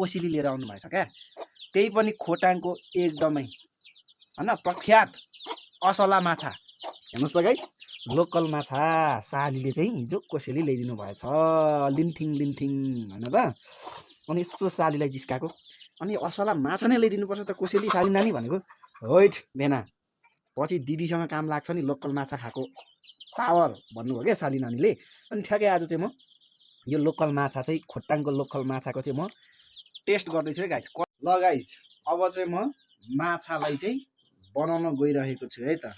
कोसेली लिएर आउनु भएछ क्या। त्यही पनि खोटाङको एकदमै हैन प्रख्यात असला माछा। हेर्नुहोस् त गाइस, लोकल माछा सालीले चाहिँ हिजो कोसेली ल्याइदिनु भएछ। लिन्थिङ हैन त। अनि यसो सालीलाई जिस्काएको, अनि असला माछा नै ल्याइदिनुपर्छ त कोसेली साली नानी भनेको। होइन बेना, पछि दिदीसँग काम लाग्छ नि लोकल माछा खाएको पावर भन्नुभयो क्या साली नानीले। अनि ठ्याक्कै आज चाहिँ म यो लोकल माछा चाहिँ खोटाङको लोकल माछाको चाहिँ म टेस्ट गर्दैछु है गाइस। ल गाइस, अब चाहिँ म माछालाई चाहिँ बनाउन गइरहेको छु है त।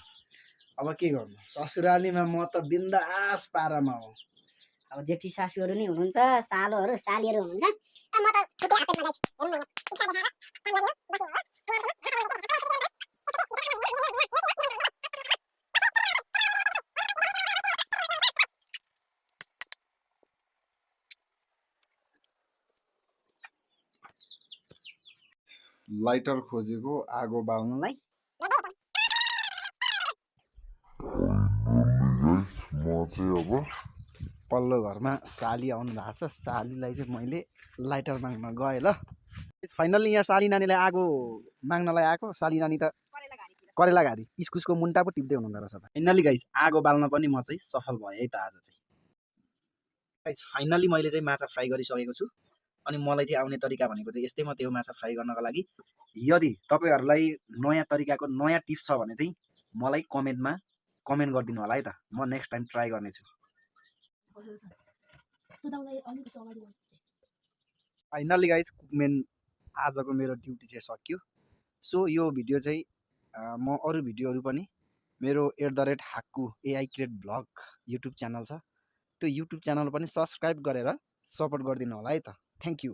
अब के गर्नु, ससुरालीमा म त बिन्दास पारामा हो। अब जेठी सासूहरू नि हुनुहुन्छ, सालोहरू सालीहरू हुनुहुन्छ। म त छुट्टै हातमा लाइटर खोजेको आगो बाल्नलाई। म चाहिँ अब पल्लो घरमा साली आउनु भएको छ। सालीलाई चाहिँ मैले लाइटर माग्न गएँ ल। फाइनल्ली यहाँ साली नानीलाई आगो माग्नलाई आएको। साली नानी त करेला घारी इस्कुसको मुन्टा पो टिप्दै हुनुहुँदो रहेछ त। फाइनल्ली गाइस, आगो बाल्न पनि म चाहिँ सफल भएँ है त आज चाहिँ। गाइस फाइनल्ली मैले चाहिँ माछा फ्राई गरिसकेको छु। अनि मलाई चाहिँ आउने तरिका भनेको चाहिँ यस्तै। म त्यो माछा फ्राई गर्नको लागि यदि तपाईहरुलाई नयाँ तरिकाको नयाँ टिप्स छ भने चाहिँ मलाई कमेन्टमा कमेन्ट गरिदिनु होला है त। म नेक्स्ट टाइम ट्राई गर्नेछु। फाइनल्ली गाइस, कुकमेन आजको मेरो ड्युटी चाहिँ सकियो। सो यो भिडियो चाहिँ म अरू भिडियोहरू पनि मेरो @हाक्कु AI create vlog YouTube channel छ, त्यो युट्युब च्यानल पनि सब्सक्राइब गरेर सपोर्ट गरिदिनु होला है त। Thank you.